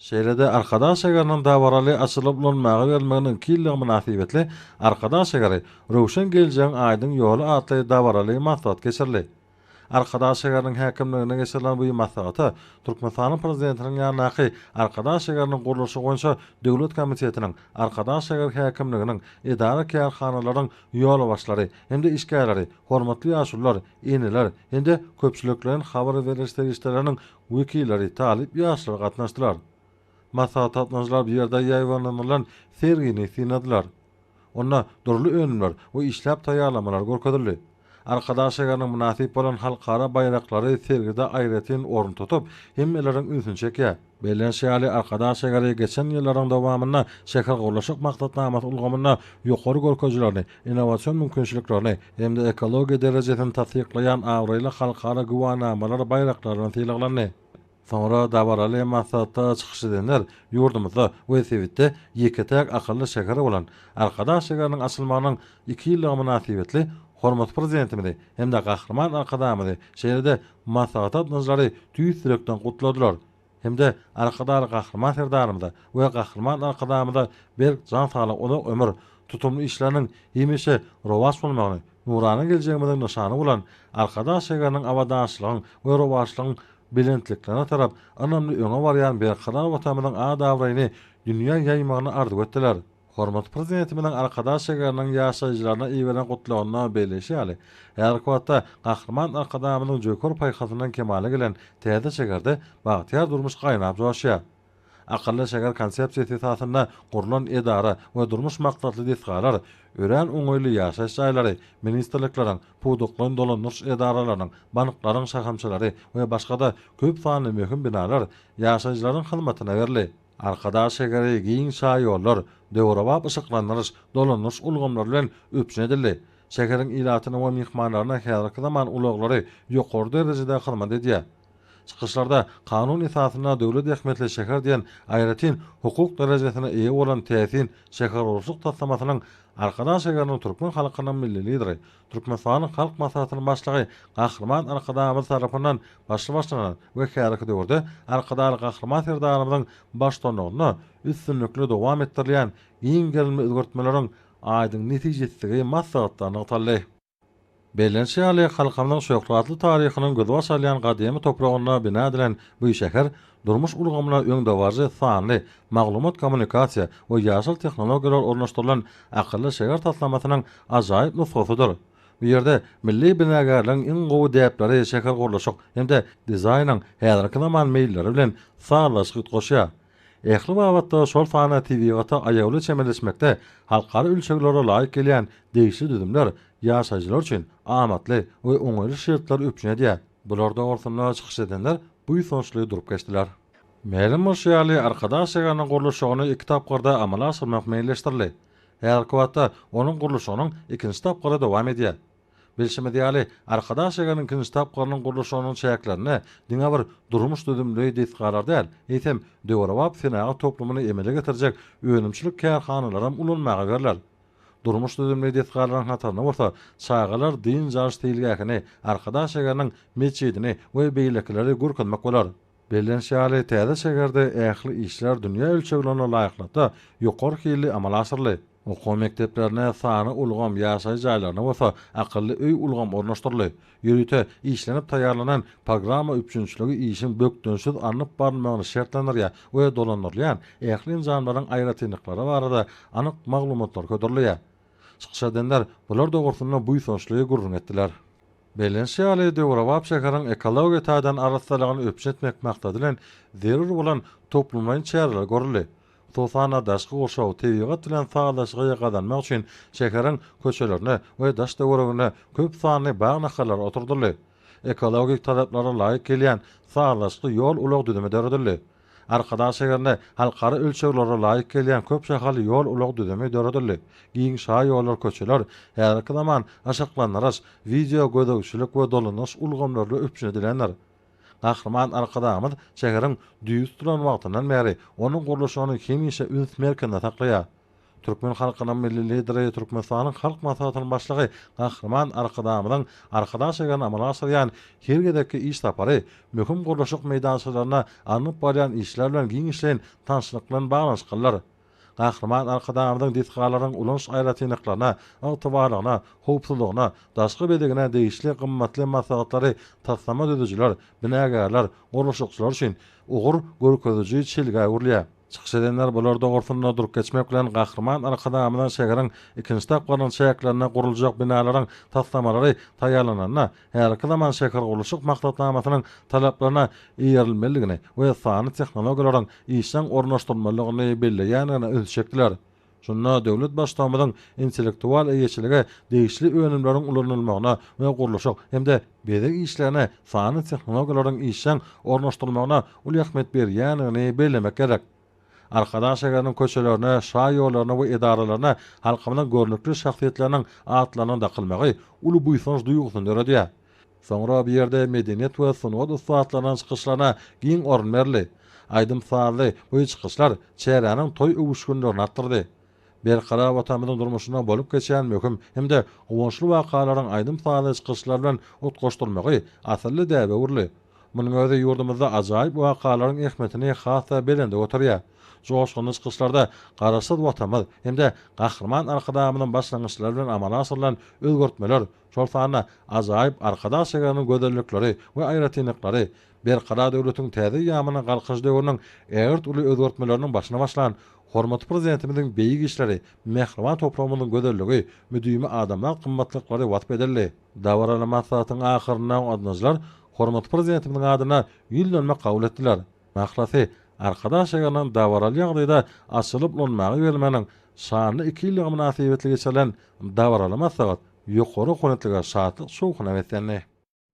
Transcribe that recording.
Şeýle-de Arkadag şägeriniň dabaraly açylyp ulanmaga berilmeginiň iki ýyllygy mynasybetli Arkadag şägeri, röwşen geljegiň aýdyň ýoly atly dabaraly maslahat geçirildi. Arkadag şägeriniň häkimliginde geçirilen bu maslahata Türkmenistanyň Prezidentiniň ýanyndaky Arkadag şägeriniň gurluşygy boýunça döwlet komitetiniň, Arkadag şäher häkimliginiň, edara-kärhanalaryň ýolbaşçylary hem-de işgärleri, hormatly ýaşulular, eneler hem-de köpçülikleýin habar beriş serişdeleriniň wekilleri, talyp ýaşlar gatnaşdylar. Maslahata gatnaşyjylar bu ýerde ýaýbaňlanylan sergini synladylar. Onda dürli önümler we işläp taýýarlamalar görkezildi. Arkadag şägeriniň mynasyp bolan halkara baýraklary sergide aýratyn orun tutup, hemmeleriň ünsüni çekýär. Bellenişi ýaly, Arkadag şägeri geçen ýyllaryň dowamynda şähergurluşyk maksatnamasy ulgamynda ýokary görkezijilerini, innowasion mümkinçiliklerini hem-de ekologiýa derejesini tassyklaýan abraýly halkara güwänamalar baýraklary bilen sylaglandy. Soňra dabaraly maslahatda çykyş edenler ýurdumyzda we sebitde ýeke-täk akylly şäher bolan Arkadag şägeriniň açylmagynyň iki ýyllygy mynasybetli hormatly Prezidentimizi hem-de Gahryman Arkadagymyzy, şeýle-de maslahata gatnaşyjylary tüýs ýürekden gutladylar hem-de Arkadagly Gahryman Serdarymyza we Gahryman Arkadagymyza berk jan saglyk, uzak ömür, tutumly işleriniň hemişe rowaç bolmagyny, nurana geljegimiziň nyşany bolan Arkadag şägeriniň abadançylygyň we rowaçlygyň belentliklerine tarap ynamly öňe barýan berkarar Watanymyzyň at-abraýyny dünýä ýaýmagyny arzuw etdiler. Hormatly Prezidentimiziň Arkadag şägeriniň ýaşaýjylaryna iberen Gutlagynda belleýşi ýaly, häzirki wagtda Gahryman Arkadagymyzyň jöwher paýhasyndan kemala gelen täze şäherde bagtyýar durmuş gaýnap joşýar. Akylly şäher konsepsiýasy esasynda gurlan edara we durmuş maksatly desgalar, örän oňaýly ýaşaýyş jaýlary, ministrlikleriň, pudaklaýyn dolandyryş edaralarynyň, banklaryň şahamçalary we başga-da köp sanly möhüm binalar ýaşaýjylaryň hyzmatyna berildi. Arkadag şäheri giň şaýollar, döwrebap yşyklandyryş, dolandyryş ulgamlary bilen üpjün edildi. Şäheriň ilatyna we myhmanlaryna häzirki zaman ulaglary ýokary derejede hyzmat edýär. Çykyşlarda kanun esasynda döwlet ähmiýetli şäher diýen aýratyn hukuk derejesine eýe bolan täsin şähergurluşyk taslamasynyň Arkadag şäheriniň türkmen halkynyň Milli Lideri, Türkmenistanyň Halk Maslahatynyň Başlygy Gahryman Arkadagymyz tarapyndan başy başlanan we häzirki döwürde Arkadagly Gahryman Serdarymyzyň baştutanlygynda üstünlikli dowam etdirilýän giň gerimli özgertmeleriň aýdyň netijesidigi maslahatda nygtaldy. Bellenişi ýaly, halkymyzyň şöhratly taryhynyň gözbaş alýan gadymy topragynda bina edilen bu şäher durmuş ulgamyna öňdebaryjy sanly, maglumat-kommunikasiýa we ýaşyl tehnologiýalar ornaşdyrylan akylly şäher taslamasynyň ajaýyp nusgasydyr. Bu ýerde milli binagärligiň iň gowy däpleri şähergurluşyk hem-de dizaýnyň häzirki zaman meýilleri bilen sazlaşyk utgaşýar. Ähli babatda, şol sanda tebigata aýawly çemeleşmekde halkara ölçeglere laýyk gelýän degişli düzümler ýaşaýjylar üçin amatly we oňaýly şertleri üpjün edýär. Bular dogrusynda çykyş edenler buýsançly durup geçdiler. Mälim bolşy ýaly, Arkadag şäheriniň gurluşygyny iki tapgyrda amala aşyrmak meýilleşdirildi. Häzirki wagtda onuň gurluşygynyň ikinji tapgyry dowam edýär. Bilşimiz ýaly, Arkadag şäheriniň ikinji tapgyrynyň gurluşygynyň çäklerinde diňe bir durmuş düzümli desgalar däl, eýsem, döwrebap senagat toplumyny emele getirjek önümçilik kärhanalaram ulanmaga berler. Durmuş düzümli desgalaryň hatarynda bolsa çagalar dynç alyş seýilgähini, Arkadag şäheriniň metjidini we beýlekileri görkezmek bolar. Bellenişi ýaly, täze şäherde ähli işler dünýä ölçeglerine laýyklykda ýokary hilli amala aşyryldy. Okuw mekdeplerine sanly ulgam, ýaşaýyş jaýlaryna bolsa akylly öý ulgamy ornaşdyryldy. Ýörite işlenip taýýarlanan programma üpjünçiligi işiň bökdençsiz alnyp barylmagyny şertlendirýär we dolandyrylýan ähli enjamlaryň aýratynlyklary barada anyk maglumatlary hödürleýär. Çykyş edenler bular dogrusynda buýsançly gürrüň etdiler. Bellenişi ýaly, döwrebap şäheriň ekologiýa taýdan arassalygyny üpjün etmek maksady bilen zerur bolan toplumlaýyn çäreler görüldi. Hususan-da, daşky gurşaw, tebigat bilen sazlaşygy gazanmak üçin şäheriň köçelerine we daş-töweregine köp sanly bag nahallary oturdyldy. Ekologik talaplara laýyk gelýän sazlaşykly ýol-ulag düzümi döredildi. Arkadag şäherinde halkara ölçeglere laýyk gelýän köp şahaly ýol-ulag düzümi döredildi. Giň şaýollar, köçeler häzirki zaman yşyklandyryş, wideogözegçilik we dolanyş ulgamlary bilen üpjün edilendir. Gahryman Arkadagymyz şäheriň düýbi tutulan wagtyndan bäri onuň gurluşygyny hemişe üns merkezinde saklaýar. Türkmen halkynyň Milli Lideri, Türkmenistanyň Halk Maslahatynyň Başlygy Gahryman Arkadagymyzyň Arkadag şäherine amala aşyrýan her gezekki iş sapary möhüm gurluşyk meýdançalarynda alnyp barýan işler bilen giňişleýin tanyşlyk bilen baglanyşyklydyr. Gahryman Arkadagymyzyň desgalaryň ulanyş aýratynlyklaryna, ygtybarlygyna, howpsuzlygyna, daşky bezegine degişli gymmatly maslahatlary taslama düzüjiler, binagärler, gurluşykçylar üçin ugur görkeziji çelgä öwrülýär. Çykyş edenler bular dogrusynda durup geçmek bilen, Gahryman Arkadagymyzyň şäheriň ikinji tapgyrynyň çäklerinde guruljak binalaryň taslamalary taýýarlananda häzirki zaman şähergurluşyk maksatnamasynyň talaplaryna eýerilmelidigini we sanly tehnologiýalaryň işjeň ornaşdyrylmalydygyny belleýändigine ünsi çekdiler. Şunda döwlet Baştutanymyzyň intellektual eýeçilige degişli önümleriň ulanylmagyna we gurluşyk hem-de bezeg işlerine sanly tehnologiýalaryň işjeň ornaşdyrylmagyna uly ähmiýet berýändigini bellemek gerek. Arkadag şäheriniň köçelerine, şaýollaryna we edaralaryna halkymyzyň görnükli şahsyýetleriniň atlarynyň dakylmagy uly buýsanç duýgusyny döredýär. Soňra bu ýerde medeniýet we sungat ussatlarynyň çykyşlaryna giň orun berildi. Aýdym-sazly bu çykyşlar çäräniň toý öwüşginlerini artdyrdy. Berkarar Watanymyzyň durmuşynda bolup geçýän möhüm hem-de guwançly wakalaryň aýdym-sazly çykyşlar bilen utgaşdyrylmagy asylly däbe öwrüldi. Munuň özi ýurdumyzda ajaýyp wakalaryň ähmiýetini has-da belende göterýär. Joşgunly çykyşlarda Garaşsyz Watanymyz hem-de Gahryman Arkadagymyzyň başlangyçlary bilen amala aşyrylan özgertmeler, şol sanda ajaýyp Arkadag şäheriniň gözellikleri we aýratynlyklary, Berkarar döwletiň täze eýýamynyň Galkynyş döwrüniň ägirt uly özgertmeleriniň başyny başlan hormatly Prezidentimiziň beýik işleri, mähriban topragymyzyň gözelligi, müdimi adamzat gymmatlyklary wasp edildi. Dabaraly maslahatyň ahyrynda gatnaşyjylar hormatly Prezidentimiziň adyna ýüzlenme kabul etdiler. Mahlasy, Arkadag şäheriniň dabaraly ýagdaýda açylyp ulanmaga berilmeginiň şanly iki ýyllygy mynasybetli geçirilen dabaraly maslahat ýokary ruhubelentlige, şatlyk-şowhuna beslendi.